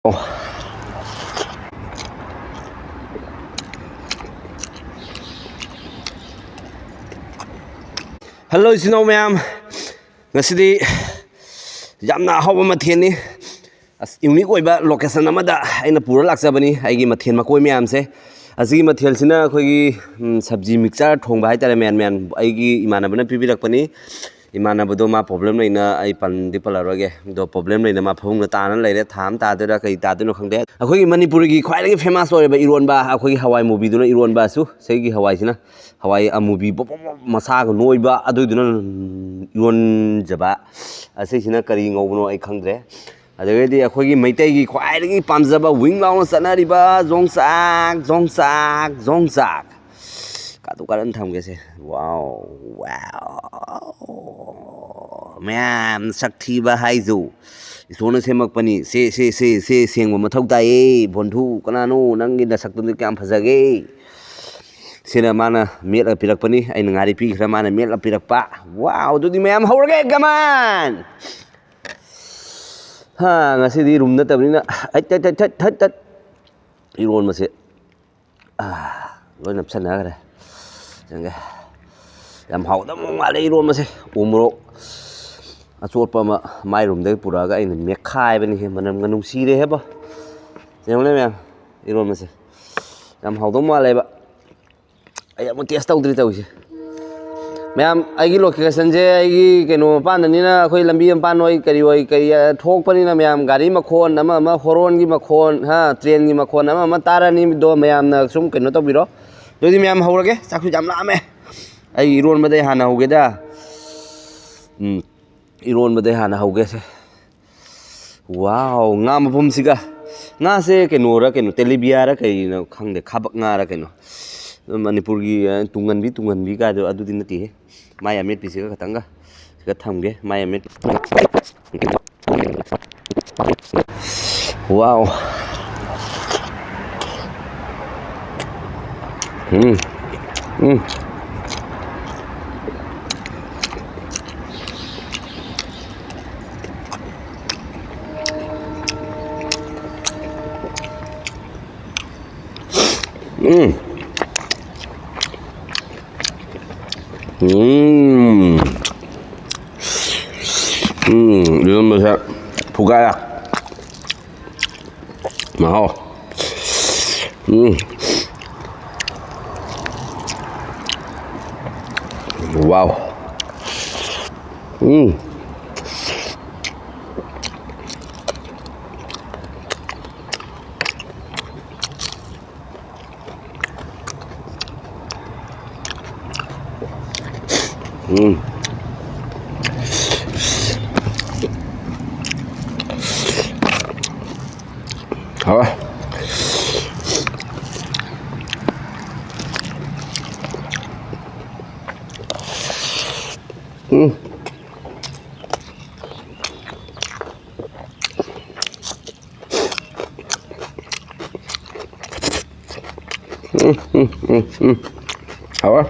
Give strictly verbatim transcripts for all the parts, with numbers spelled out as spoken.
Hello ꯏꯆꯤꯟ ꯏꯅꯥꯎ ꯃꯌꯥꯝ, ꯉꯁꯤꯗꯤ ꯌꯥꯝꯅ ꯑꯍꯥꯎꯕ ꯃꯊꯦꯜꯅꯤ꯫ ꯑꯁ, ꯌꯨꯅꯤꯛ ꯑꯣꯏꯕ ꯂꯣꯀꯦꯁꯟ ꯑꯃꯗ ꯑꯩꯅ ꯄꯨꯔ ꯂꯥꯛꯆꯕꯅꯤ ꯑꯩꯒꯤ ꯃꯊꯦꯜ ꯃꯀꯣꯏ ꯃꯌꯥꯝꯁꯦ꯫ ꯑꯁꯤꯒꯤ ꯃꯊꯦꯜꯁꯤꯅ ꯑꯩꯈꯣꯏꯒꯤ, ꯎꯝ, ꯁꯕꯖꯤ ꯃꯤꯛꯆꯔ ꯊꯣꯡꯕ ꯍꯥꯏꯇꯥꯔꯦ, ꯃꯌꯥꯟ ꯃꯌꯥꯟ ꯑꯩꯒꯤ ꯏꯃꯥꯟꯅꯕꯅ ꯄꯤꯕꯤꯔꯛꯄꯅꯤ꯫ ꯏꯃꯥꯟꯅꯕꯗꯣ ꯃꯥ ꯄ꯭ꯔꯣꯕ꯭ꯂꯦꯝ ꯂꯩꯅ, ꯑꯩ ꯄꯟꯗꯤ ꯄꯜꯂꯔꯣꯏꯒꯦ, ꯑꯗꯣ ꯄ꯭ꯔꯣꯕ꯭ꯂꯦꯝ ꯂꯩꯅ ꯃꯥ ꯐꯃꯨꯡꯗ ꯇꯥꯅ ꯂꯩꯔꯦ꯫ ꯊꯥ ꯑꯃ ꯇꯥꯗꯣꯏꯔꯥ ꯀꯩ ꯇꯥꯗꯣꯏꯅꯣ ꯈꯪꯗꯦ꯫ ꯑꯩꯈꯣꯏꯒꯤ ꯃꯅꯤꯄꯨꯔꯒꯤ ꯈ꯭ꯋꯥꯏꯗꯒꯤ ꯐꯦꯃꯁ ꯑꯣꯏꯔꯕ ꯏꯔꯣꯟꯕ, ꯑꯩꯈꯣꯏꯒꯤ ꯍꯋꯥꯏ ꯃꯨꯕꯤꯗꯨꯅ ꯏꯔꯣꯟꯕꯁꯨ, ꯁꯤꯒꯤ ꯍꯋꯥꯏꯁꯤꯅ ꯍꯋꯥꯏ ꯑꯃꯨꯕꯤ ꯕꯣꯞ ꯕꯣꯞ ꯕꯣꯞ ꯃꯁꯥꯒ ꯅꯣꯏꯕ ꯑꯗꯨꯏꯗꯨꯅ ꯏꯔꯣꯟꯖꯕ꯫ ꯑꯁꯤꯁꯤꯅ ꯀꯔꯤ ꯉꯧꯕꯅꯣ ꯑꯩ ꯈꯪꯗ꯭ꯔꯦ꯫ ꯑꯗꯨꯗꯒꯤꯗꯤ ꯑꯩꯈꯣꯏꯒꯤ ꯃꯩꯇꯩꯒꯤ ꯈ꯭ꯋꯥꯏꯗꯒꯤ ꯄꯥꯝꯖꯕ ꯋꯤꯡ ꯂꯥꯎꯅ ꯆꯠꯅꯔꯤꯕ ꯖꯣꯡꯆꯥꯛ, ꯖꯣꯡꯆꯥꯛ, ꯖꯣꯡꯆꯥꯛ꯫ ꯀꯥꯇꯨ ꯀꯥꯔꯟ ꯊꯝꯒꯦꯁꯦ꯫ ꯋꯥꯎ, ꯋꯥꯎ꯫ ꯃꯌꯥꯝ ꯁꯛ ꯊꯤꯕ ꯍꯥꯏꯖꯧ꯫ ꯏꯁꯣꯔꯅ ꯁꯦꯝꯃꯛꯄꯅꯤ꯫ ꯁꯦ, ꯁꯦ, ꯁꯦ, ꯁꯦ, ꯁꯦꯡꯕ ꯃꯊꯧ ꯇꯥꯏꯌꯦ꯫ ꯚꯣꯟꯊꯨ, ꯀꯅꯥꯅꯣ? ꯅꯪꯒꯤ ꯅꯁꯛꯇꯨꯗꯤ ꯀꯌꯥꯝ ꯐꯖꯒꯦ? ꯁꯤꯅ ꯃꯥꯅ ꯃꯦꯠꯂꯒ ꯄꯤꯔꯛꯄꯅꯤ꯫ ꯑꯩꯅ ꯉꯥꯔꯤ ꯄꯤꯈ꯭ꯔꯦ, ꯃꯥꯅ ꯃꯦꯠꯂꯒ ꯄꯤꯔꯛꯄ꯫ ꯋꯥꯎ, ꯑꯗꯨꯗꯤ ꯃꯌꯥꯝ ꯍꯧꯔꯒꯦ, ꯀꯃꯥꯟ! ꯍꯥ, ꯉꯁꯤꯗꯤ ꯔꯨꯝ ꯅꯠꯇꯕꯅꯤꯅ꯫ ꯍꯠ, ꯍꯠ, ꯍꯠ, ꯍꯠ, ꯍꯠ, ꯍꯠ꯫ ꯏꯔꯣꯟꯕꯁꯦ, ꯑꯥ, ꯂꯣꯏ ꯅꯞꯁꯟꯅꯈ꯭ꯔꯦ꯫ ꯌꯦꯡꯒꯦ꯫ ꯌꯥꯝ ꯍꯥꯎꯗꯧ ꯃꯥꯜꯂꯦ ꯏꯔꯣꯟꯕꯁꯦ꯫ ꯎ ꯃꯣꯔꯣꯛ ꯑꯆꯣꯠꯄ ꯑꯃ ꯃꯥꯏ ꯔꯨꯝꯗꯒꯤ ꯄꯨꯔꯛꯑꯒ ꯑꯩꯅ ꯃꯦꯠꯈꯥꯏꯕꯅꯤꯍꯦ꯫ ꯃꯅꯝꯒ ꯅꯨꯡꯁꯤꯔꯦꯍꯦꯕꯣ꯫ ꯌꯦꯡꯉꯨꯅꯦ ꯃꯌꯥꯝ, ꯏꯔꯣꯟꯕꯁꯦ꯫ ꯌꯥꯝ ꯍꯥꯎꯗꯧ ꯃꯥꯜꯂꯦꯕ꯫ ꯑꯩ ꯑꯃꯨꯛ ꯇꯦꯁ ꯇꯧꯗ꯭ꯔꯤ ꯇꯧꯔꯤꯁꯦ꯫ ꯃꯌꯥꯝ, ꯑꯩꯒꯤ ꯂꯣꯀꯦꯁꯟꯁꯦ ꯑꯩꯒꯤ ꯀꯩꯅꯣ ꯃꯄꯥꯟꯗꯅꯤꯅ, ꯑꯩꯈꯣꯏ ꯂꯝꯕꯤ ꯃꯄꯥꯟ ꯑꯣꯏ ꯀꯔꯤ ꯑꯣꯏ ꯀꯔꯤ, ꯑ, ꯊꯣꯛꯄꯅꯤꯅ ꯃꯌꯥꯝ ꯒꯥꯔꯤ ꯃꯈꯣꯟ ꯑꯃ ꯑꯃ, ꯍꯣꯔꯣꯟꯒꯤ ꯃꯈꯣꯟ, ꯍꯥ, ꯇ꯭ꯔꯦꯟꯒꯤ ꯃꯈꯣꯟ ꯑꯃ ꯑꯃ ꯇꯥꯔꯅꯤ꯫ ꯑꯗꯣ ꯃꯌꯥꯝꯅ ꯁꯨꯝ ꯀꯩꯅꯣ ꯇꯧꯕꯤꯔꯣ꯫ ꯑꯗꯨꯗꯤ ꯃꯌꯥꯝ ꯍꯧꯔꯒꯦ, ꯆꯥꯛꯁꯨ ꯌꯥꯝ ꯂꯥꯝꯃꯦ꯫ ꯑꯩ ꯏꯔꯣꯟꯕꯗꯩ ꯍꯥꯟꯅ ꯍꯧꯒꯦꯗ꯫ ꯎꯝ, ꯏꯔꯣꯟꯕꯗꯩ ꯍꯥꯟꯅ ꯍꯧꯒꯦꯁꯦ꯫ ꯋꯥꯎ, ꯉꯥ ꯃꯄꯨꯝꯁꯤꯒ꯫ ꯉꯥꯁꯦ ꯀꯩꯅꯣꯔ ꯀꯩꯅꯣ, ꯇꯦꯂꯤꯕꯤꯌꯥꯔ ꯀꯩꯅꯣ ꯈꯪꯗꯦ, ꯈꯥꯕꯛ ꯉꯥꯔ ꯀꯩꯅꯣ꯫ ꯃꯅꯤꯄꯨꯔꯒꯤ, ꯑ, ꯇꯨꯡꯍꯟꯕꯤ, ꯇꯨꯡꯍꯟꯕꯤ ꯀꯥꯏꯗꯣ ꯑꯗꯨꯗꯤ ꯅꯠꯇꯦꯍꯦ꯫ ꯃꯥꯏ ꯑꯃꯦꯠꯄꯤꯁꯤꯒ ꯈꯇꯪꯒ ꯁꯤꯒ ꯊꯝꯒꯦ꯫ ꯃꯥꯏ ꯑꯃꯦꯠ-, ꯋꯥꯎ꯫ ꯎꯝ꯫ ꯎꯝ꯫ ꯎꯝ꯫ ꯎꯝ꯫ ꯎꯝ, ꯏꯔꯣꯟꯕꯁꯦ ꯐꯨꯒꯥꯏꯔꯦ꯫ ꯃꯍꯥꯎ꯫ ꯎꯝ꯫ ꯋꯥꯎ꯫ ꯎꯝ꯫ ꯎꯝ꯫ ꯍꯥꯎꯋꯦ꯫ ꯎꯝ꯫ ꯎꯝ, ꯎꯝ, ꯎꯝ, ꯎꯝ꯫ ꯍꯥꯎꯋꯦ꯫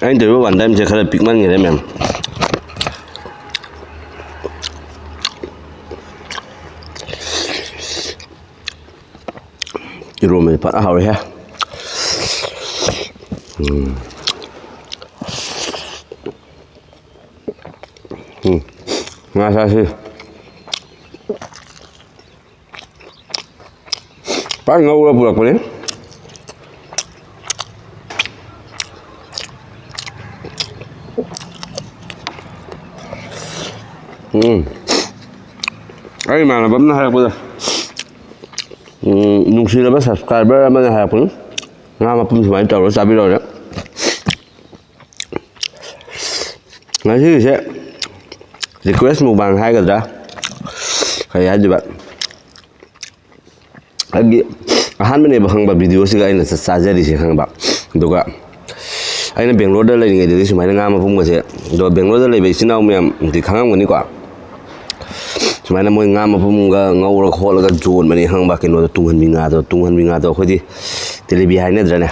ꯑꯩꯅ ꯇꯧꯔꯤꯕ one time ꯁꯦ ꯈꯔ ꯄꯤꯛꯃꯟꯈꯔꯦ, ꯃꯌꯥꯝ꯫ ꯏꯔꯣꯟꯕꯁꯦ ꯐꯖꯅ ꯍꯥꯎꯔꯦꯍꯦ꯫ ꯎꯝ꯫ ꯎꯝ꯫ ꯉꯥ ꯆꯥꯁꯤ꯫ ꯄꯥꯛ ꯉꯧꯔ ꯄꯨꯔꯛꯄꯅꯤ꯫ ꯎꯝ꯫ ꯑꯩ ꯏꯃꯥꯟꯅꯕ ꯑꯃꯅ ꯍꯥꯏꯔꯛꯄꯗ, ꯎꯝ, ꯅꯨꯡꯁꯤꯔꯕ subscriber ꯑꯃꯅ ꯍꯥꯏꯔꯛꯄꯅꯤ, "ꯉꯥ ꯃꯄꯨꯝ ꯁꯨꯃꯥꯏꯅ ꯇꯧꯔꯒ ꯆꯥꯕꯤꯔꯛꯑꯣꯅ"꯫ ꯉꯁꯤꯒꯤꯁꯦ request mukbang ꯍꯥꯏꯒꯗ꯭ꯔꯥ, ꯀꯔꯤ ꯍꯥꯏꯗꯣꯏꯕ? ꯑꯩꯒꯤ ꯑꯍꯥꯟꯕꯅꯦꯕ, ꯈꯪꯕ, video ꯁꯤꯒ ꯑꯩꯅ ꯆꯥ-, ꯆꯥꯖꯔꯤꯁꯦ, ꯈꯪꯕ꯫ ꯑꯗꯨꯒ ꯑꯩꯅ ꯕꯦꯡꯒ꯭ꯂꯣꯔꯗ ꯂꯩꯔꯤꯉꯩꯗꯗꯤ ꯁꯨꯃꯥꯏꯅ ꯉꯥ ꯃꯄꯨꯝꯒꯁꯦ, ꯑꯗꯣ ꯕꯦꯡꯒ꯭ꯂꯣꯔꯗ ꯂꯩꯕ ꯏꯆꯤꯟ ꯏꯅꯥꯎ ꯃꯌꯥꯝꯗꯤ ꯈꯪꯉꯝꯒꯅꯤꯀꯣ꯫ ꯁꯨꯃꯥꯏꯅ ꯃꯣꯏ ꯉꯥ ꯃꯄꯨꯝꯒ ꯉꯧꯔ ꯈꯣꯠꯂꯒ ꯌꯣꯟꯕꯅꯤ, ꯈꯪꯕ, ꯀꯩꯅꯣꯗ, ꯇꯨꯡꯍꯟꯕꯤ ꯉꯥꯗꯣ, ꯇꯨꯡꯍꯟꯕꯤ ꯉꯥꯗꯣ ꯑꯩꯈꯣꯏꯗꯤ ꯇꯦꯂꯤꯕꯤ ꯍꯥꯏꯅꯗ꯭ꯔꯅꯦ?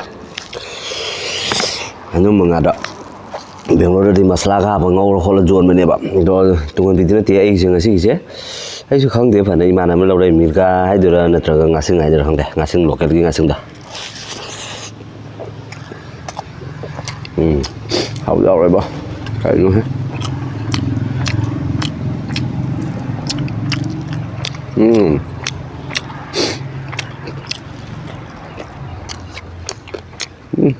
ꯑꯗꯨꯝꯕ ꯉꯥꯗꯣ ꯕꯦꯡꯒ꯭ꯂꯣꯔꯗꯗꯤ ꯃꯁꯂꯥꯒ ꯍꯥꯞꯄ ꯉꯧꯔ ꯈꯣꯠꯂ ꯌꯣꯟꯕꯅꯦꯕ꯫ ꯑꯗꯣ ꯇꯨꯡꯍꯟꯕꯤꯗꯤ ꯅꯠꯇꯦ ꯑꯩꯒꯤꯁꯦ ꯉꯁꯤꯒꯤꯁꯦ꯫ ꯑꯩꯁꯨ ꯈꯪꯗꯦ ꯐꯅ, ꯏꯃꯥꯟꯅꯕꯅ ꯂꯧꯔꯛꯏ, ꯃꯤꯔꯒꯥ ꯍꯥꯏꯗꯣꯏꯔꯥ ꯅꯠꯇ꯭ꯔꯒ ꯉꯥꯁꯤꯡ ꯍꯥꯏꯗꯣꯏꯔꯥ ꯈꯪꯗꯦ, ꯉꯥꯁꯤꯡ, ꯂꯣꯀꯦꯜꯒꯤ ꯉꯥꯁꯤꯡꯗꯣ꯫ ꯎꯝ, ꯍꯥꯎꯗꯤ ꯍꯥꯎꯔꯦꯕꯣ꯫ ꯀꯩꯅꯣꯍꯦ꯫ ꯎꯝ꯫ ꯎꯝ꯫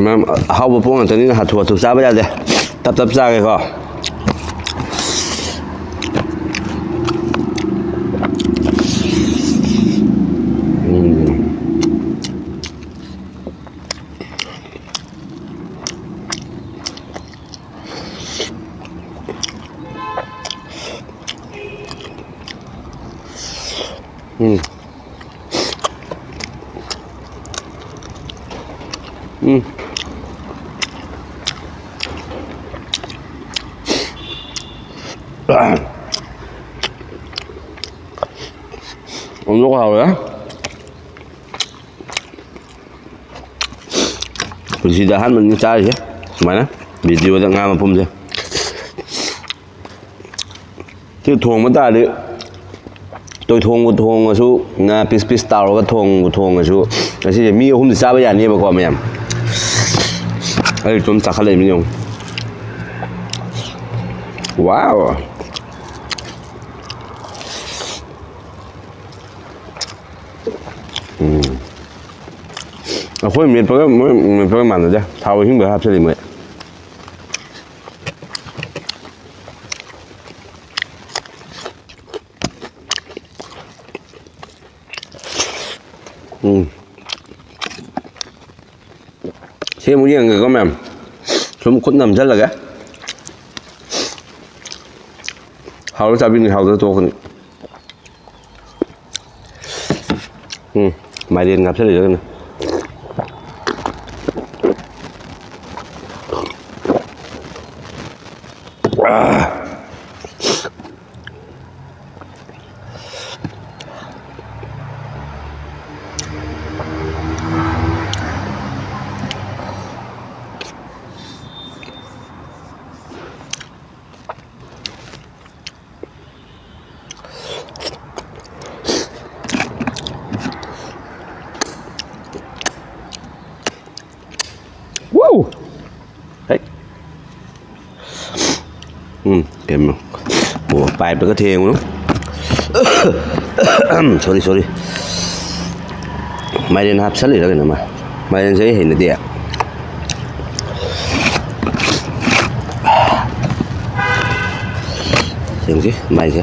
ꯃꯌꯥꯝ ꯑꯍꯥꯎꯕ ꯄꯣꯠ ꯉꯥꯛꯇꯅꯤꯅ ꯍꯥꯊꯨ ꯍꯥꯊꯨ ꯆꯥꯕ ꯌꯥꯗꯦ꯫ ꯇꯞ ꯇꯞ ꯆꯥꯒꯦꯀꯣ꯫ ꯎꯝ꯫ ꯎꯝ꯫ ꯎꯝ꯫ ꯑꯃꯨꯛ ꯍꯥꯎꯔꯦ꯫ ꯄꯨꯟꯁꯤꯗ ꯑꯍꯥꯟꯕꯅꯤ ꯆꯥꯔꯤꯁꯦ ꯁꯨꯃꯥꯏꯅ, ꯚꯤꯗꯤꯑꯣꯗ ꯉꯥ ꯃꯄꯨꯝꯁꯦ꯫ ꯁꯤ ꯊꯣꯡꯕ ꯇꯥꯔꯗꯤ, ꯇꯣꯏꯊꯣꯡꯕꯨ ꯊꯣꯡꯉꯁꯨ, ꯉꯥ ꯄꯤꯁ ꯄꯤꯁ ꯇꯥꯎꯔꯒ ꯊꯣꯡꯕꯨ ꯊꯣꯡꯉꯁꯨ, ꯉꯁꯤꯁꯦ ꯃꯤ ꯑꯍꯨꯝꯗꯤ ꯆꯥꯕ ꯌꯥꯅꯤꯕꯀꯣ ꯃꯌꯥꯝ꯫ ꯑꯩ ꯁꯨꯝ ꯆꯥꯈꯠꯂꯛꯏ ꯃꯤ ꯌꯦꯡꯉꯨ꯫ ꯋꯥꯎ! ꯎꯝ꯫ ꯑꯩꯈꯣꯏ ꯃꯦꯠꯄꯒ ꯃꯣꯏ ꯃꯦꯠꯄꯒ ꯃꯥꯟꯅꯗꯦ꯫ ꯊꯥꯎ ꯑꯍꯤꯡꯕ ꯍꯥꯞꯆꯜꯂꯤ ꯃꯣꯏ꯫ ꯎꯝ꯫ ꯁꯤ ꯑꯃꯨꯛ ꯌꯦꯡꯒꯦꯀꯣ ꯃꯌꯥꯝ꯫ ꯁꯨꯝ ꯈꯨꯠ ꯅꯝꯁꯤꯜꯂꯒꯦ꯫ ꯍꯥꯎꯔ ꯆꯥꯕꯤꯅꯤ, ꯍꯥꯎꯗ꯭ꯔ ꯇꯣꯛꯀꯅꯤ꯫ ꯎꯝ, ꯃꯥꯏꯔꯦꯟ ꯍꯥꯞꯆꯜꯂꯤꯔ ꯀꯩꯅꯣ꯫ ꯑꯣ, ꯄꯥꯏꯞꯇꯒ ꯊꯦꯡꯉꯨꯅꯨ꯫ Sorry, sorry꯫ ꯃꯥꯏꯔꯦꯟ ꯍꯥꯞꯆꯜꯂꯤꯔ ꯀꯩꯅꯣꯃ꯫ ꯃꯥꯏꯔꯦꯟꯁꯦ ꯑꯩ ꯍꯩꯅꯗꯦ꯫ ꯌꯦꯡꯁꯤ ꯃꯥꯏꯁꯦ꯫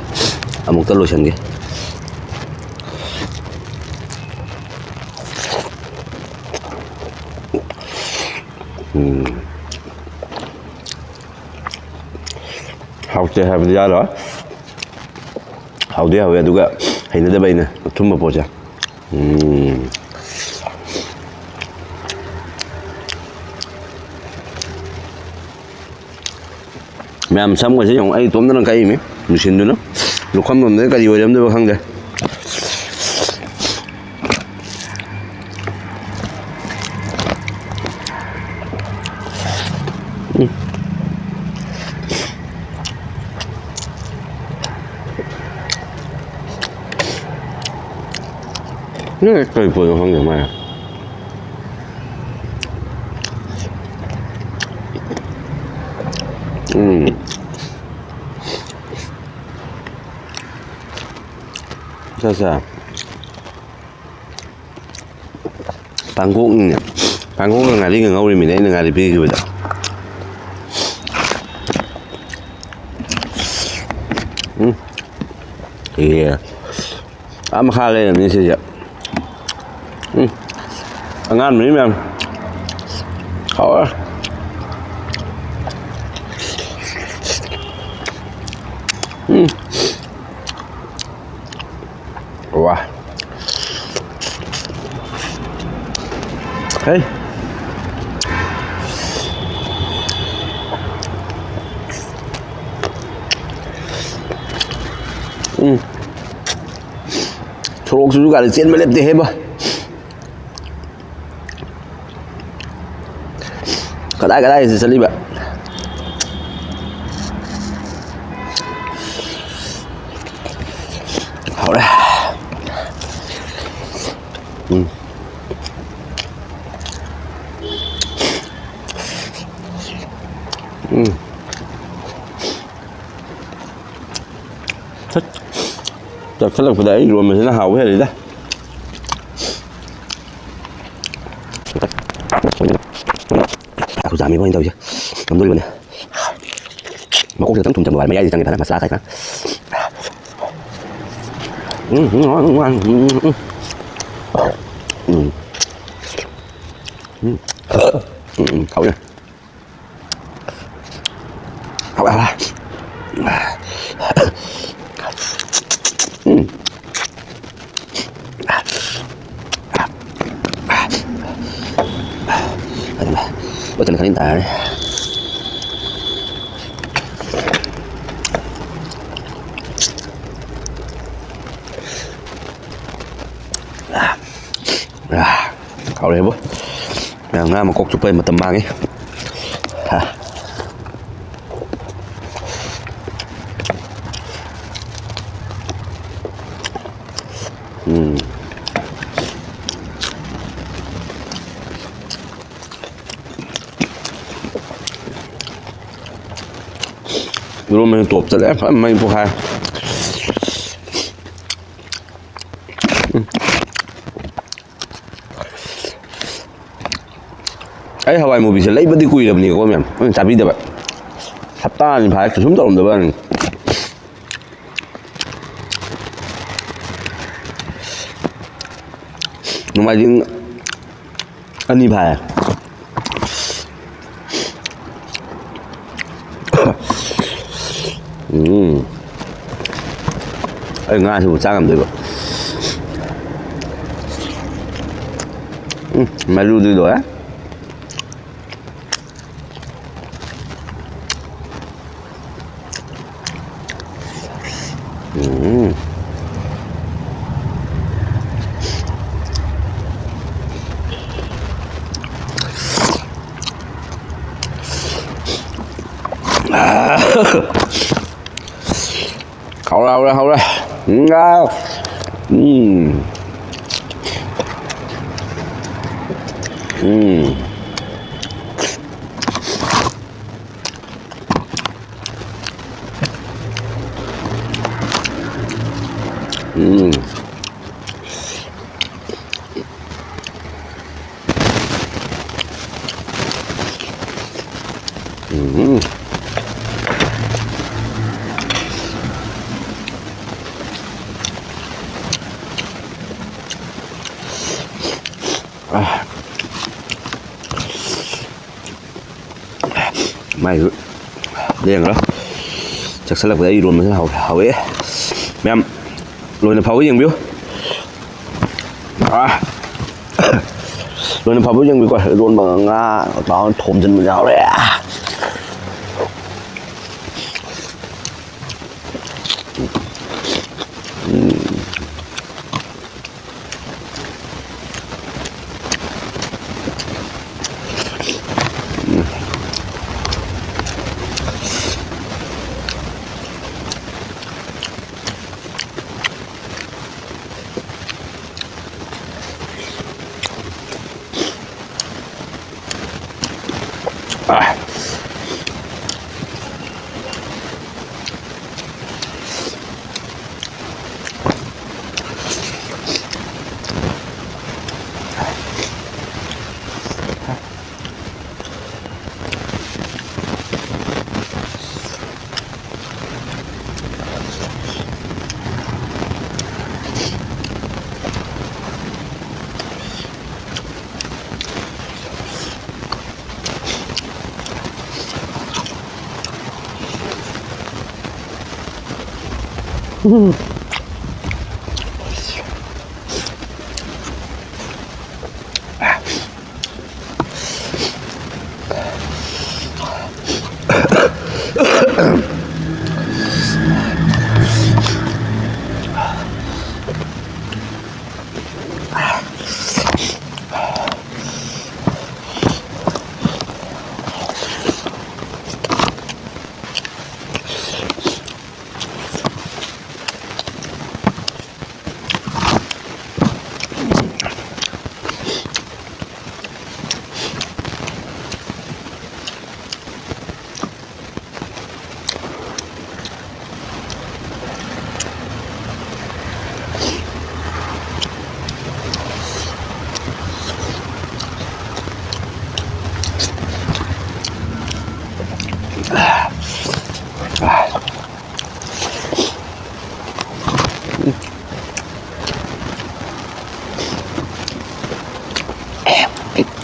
ꯑꯃꯨꯛꯇ ꯂꯣꯏꯁꯟꯒꯦ꯫ ꯎꯝ꯫ ꯍꯥꯎꯇꯦ ꯍꯥꯏꯕꯗꯤ ꯌꯥꯔꯣꯏ꯫ ꯍꯥꯎꯗꯤ ꯍꯥꯎꯋꯦ, ꯑꯗꯨꯒ ꯍꯩꯅꯗꯕ ꯑꯩꯅ ꯑꯊꯨꯝꯕ ꯄꯣꯠꯁꯦ꯫ ꯎꯝ꯫ ꯃꯌꯥꯝ ꯁꯝꯒꯁꯦ ꯌꯦꯡꯉꯨ, ꯑꯩ ꯏꯇꯣꯝꯇꯅ ꯀꯛꯏꯃꯤ ꯃꯦꯆꯤꯟꯗꯨꯅ꯫ ꯂꯨꯈꯝ ꯂꯣꯝꯗ ꯀꯔꯤ ꯑꯣꯏꯔꯝꯗꯣꯏꯕ ꯈꯪꯗꯦ꯫ ꯎꯝ꯫ ꯅꯣꯏ ꯀꯔꯤ ꯄꯣꯠꯅꯣ ꯈꯪꯗꯦ ꯃꯥꯏ꯫ ꯎꯝ꯫ ꯑꯠꯆꯥ, ꯑꯠꯆꯥ꯫ ꯄꯥꯡꯈꯣꯛꯅꯤꯅꯦ꯫ ꯄꯥꯡꯈꯣꯛꯒ ꯉꯥꯔꯤꯒ ꯉꯧꯔꯤꯃꯤꯅꯦ ꯑꯩꯅ ꯉꯥꯔꯤ ꯄꯤꯈꯤꯕꯗ꯫ ꯎꯝ꯫ ꯑꯦ꯫ ꯑꯥ ꯃꯈꯥ ꯂꯩꯔꯝꯅꯤ ꯁꯤꯁꯦ꯫ ꯎꯝ꯫ ꯑꯉꯥꯟꯕꯅꯤ ꯃꯌꯥꯝ꯫ ꯍꯥꯎꯔꯦ꯫ ꯎꯝ꯫ ꯋꯥ꯫ ꯍꯩ꯫ ꯎꯝ꯫ ꯁꯣꯔꯣꯛꯁꯤꯁꯨ ꯒꯥꯔꯤ ꯆꯦꯟꯕ ꯂꯦꯞꯇꯦꯍꯦ ꯚꯥꯏ꯫ ꯀꯗꯥꯏ ꯀꯗꯥꯏꯁꯤ ꯆꯠꯂꯤꯕ? ꯍꯧꯔꯦ꯫ ꯎꯝ꯫ ꯎꯝ꯫ ꯆꯥꯛꯁꯜꯂꯛꯄꯗ ꯑꯩ ꯏꯔꯣꯟꯕꯁꯤꯅ ꯍꯥꯎꯕ ꯍꯦꯜꯂꯤꯗ꯫ ꯆꯥꯛꯁꯨ ꯆꯥꯃꯤꯕ ꯑꯩꯅ ꯇꯧꯔꯤꯁꯦ꯫ ꯉꯝꯗꯣꯔꯤꯕꯅꯦ꯫ ꯃꯀꯣꯛꯁꯤꯗ ꯈꯤꯇꯪ ꯊꯨꯝ ꯆꯪꯕ ꯋꯥꯅꯤ, ꯃꯌꯥꯏꯗꯤ ꯆꯪꯉꯦ ꯐꯖꯅ, ꯃꯁꯂꯥ ꯈꯔ ꯈꯔ꯫ ꯎꯝ, ꯎꯝ, ꯎꯝ, ꯎꯝ, ꯎꯝ, ꯎꯝ꯫ ꯎꯝ꯫ ꯎꯝ꯫ ꯎꯝ, ꯎꯝ, ꯍꯥꯎꯋꯦ꯫ ꯍꯥꯎꯋꯦ, ꯍꯥꯎꯋꯦ꯫ ꯎꯝ꯫ ꯃꯆꯜ ꯈꯔ ꯇꯥꯔꯅꯤ꯫ ꯍꯥꯎꯔꯦꯕꯣ꯫ ꯉꯥ ꯃꯀꯣꯛ ꯆꯨꯞꯄꯩ ꯃꯇꯝ ꯃꯥꯡꯉꯤ꯫ ꯍꯥ꯫ ꯎꯝ꯫ ꯏꯔꯣꯟꯕꯁꯨ ꯇꯣꯞ ꯆꯠꯂꯦ꯫ ꯐꯖꯅ ꯃꯩ ꯄꯣꯛꯈꯥꯏ꯫ ꯎꯝ꯫ ꯑꯩ ꯍꯋꯥꯏ ꯃꯨꯕꯤꯁꯦ ꯂꯩꯕꯗꯤ ꯀꯨꯏꯔꯕꯅꯤꯀꯣ ꯃꯌꯥꯝ, ꯑꯩꯅ ꯆꯥꯕꯤꯗꯕ꯫ ꯍꯞꯇꯥ ꯑꯅꯤ ꯐꯥꯔꯦ, ꯀꯩꯁꯨꯝ ꯇꯧꯔꯝꯗꯕ ꯋꯥꯅꯤ꯫ ꯅꯣꯡꯃꯥꯏꯖꯤꯡ ꯑꯅꯤ ꯐꯥꯔꯦ꯫ ꯎꯝ꯫ ꯑꯩ ꯉꯥꯁꯤꯕꯨ ꯆꯥ ꯉꯝꯗꯣꯏꯕ꯫ ꯎꯝ, ꯃꯔꯨꯗꯤ ꯂꯣꯏꯔꯦ꯫ ꯎꯝ꯫ ꯍꯥꯎꯔꯦ, ꯍꯥꯎꯔꯦ, ꯍꯥꯎꯔꯦ꯫ ꯎꯝ, ꯑꯥ꯫ ꯎꯝ꯫ ꯎꯝ꯫ ꯎꯝ꯫ ꯃꯥꯏꯁꯨ ꯂꯦꯡꯉꯔꯣꯏ꯫ ꯆꯥꯛꯁꯜꯂꯛꯄꯗ ꯑꯩ ꯏꯔꯣꯟꯕꯁꯤꯅ ꯍꯥꯎꯋꯦ, ꯍꯥꯎꯋꯦ꯫ ꯃꯌꯥꯝ ꯂꯣꯏꯅ ꯐꯥꯎꯕ ꯌꯦꯡꯕꯤꯌꯨ꯫ ꯑꯥ꯫ ꯂꯣꯏꯅ ꯐꯥꯎꯕ ꯌꯦꯡꯕꯤꯌꯨꯀꯣ꯫ ꯏꯔꯣꯟꯕ ꯉꯥ ꯇꯧꯔ ꯊꯣꯝꯖꯤꯟꯕ ꯌꯥꯎꯔꯦ꯫ ꯎꯝ꯫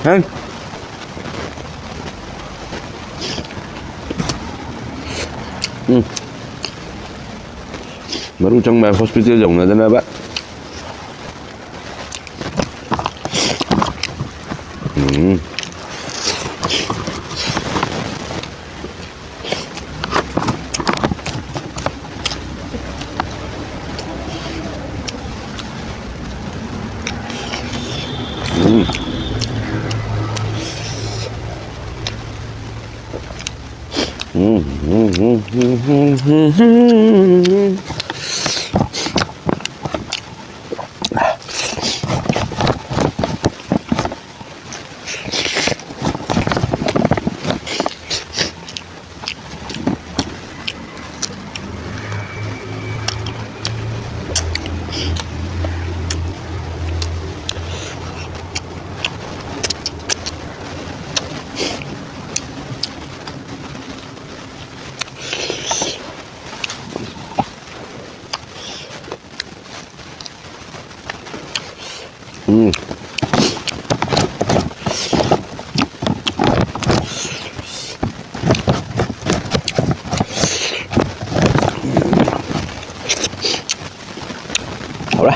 ꯍꯪ꯫ ꯎꯝ꯫ ꯃꯔꯨ ꯆꯪꯕ ꯍꯣꯁꯄꯤꯇꯥꯜ ꯌꯧꯅꯗꯅꯕ꯫ ꯎꯝ꯫ ꯎꯝ꯫ ꯎꯝ, ꯎꯝ, ꯎꯝ, ꯎꯝ, ꯎꯝ, ꯎꯝ, ꯎꯝ, ꯎꯝ꯫ ꯎꯝ꯫ ꯍꯧꯔꯦ꯫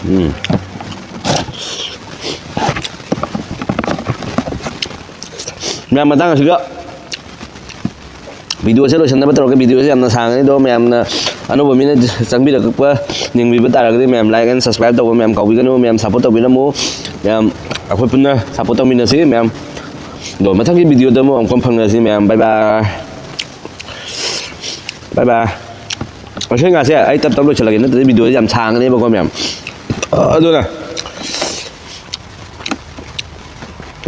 ꯎꯝ꯫ ꯃꯌꯥꯝ, ꯃꯇꯥꯡ ꯑꯁꯤꯗ video ꯁꯦ ꯂꯣꯏꯁꯤꯟꯅꯕ ꯇꯧꯔꯒꯦ꯫ Video ꯁꯦ ꯌꯥꯝꯅ ꯁꯥꯡꯒꯅꯤ, ꯑꯗꯣ ꯃꯌꯥꯝꯅ ꯑꯅꯧꯕ ꯃꯤꯅ ꯆꯪꯕꯤꯔꯛꯄ ꯌꯦꯡꯕꯤꯕ ꯇꯥꯔꯒꯗꯤ ꯃꯌꯥꯝ like and subscribe ꯇꯧꯕ ꯃꯌꯥꯝ ꯀꯥꯎꯕꯤꯒꯅꯨ꯫ ꯃꯌꯥꯝ support ꯇꯧꯕꯤꯔꯝꯃꯨ꯫ ꯃꯌꯥꯝ ꯑꯩꯈꯣꯏ ꯄꯨꯟꯅ support ꯇꯧꯃꯤꯟꯅꯁꯤ ꯃꯌꯥꯝ꯫ ꯑꯗꯣ ꯃꯊꯪꯒꯤ video ꯗ ꯑꯃꯨꯛ ꯑꯃꯨꯛꯀ ꯐꯪꯅꯁꯤ ꯃꯌꯥꯝ꯫ Bye bye꯫ Bye bye꯫ ꯉꯁꯤ ꯉꯥꯁꯦ ꯑꯩ ꯇꯞ ꯇꯞ ꯂꯣꯏꯁꯤꯜꯂꯒꯦ, ꯅꯠꯇ꯭ꯔꯗꯤ video ꯁꯦ ꯌꯥꯝ ꯁꯥꯡꯒꯅꯦꯕꯀꯣ ꯃꯌꯥꯝ꯫ ꯑꯗꯨꯅ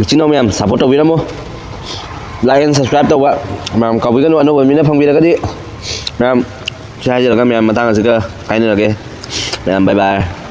ꯏꯆꯤꯟ ꯏꯅꯥꯎ ꯃꯌꯥꯝ support ꯇꯧꯕꯤꯔꯝꯃꯣ, like and subscribe ꯇꯧꯕ ꯃꯌꯥꯝ ꯀꯥꯎꯕꯤꯒꯅꯨ꯫ ꯑꯅꯧꯕ ꯃꯤꯅ ꯐꯪꯕꯤꯔꯒꯗꯤ ꯃꯌꯥꯝ ꯁꯤ ꯍꯥꯏꯖꯔꯒ ꯃꯌꯥꯝ ꯃꯇꯥꯡ ꯑꯁꯤꯒ ꯀꯥꯏꯅꯔꯒꯦ ꯃꯌꯥꯝ꯫ Bye bye꯫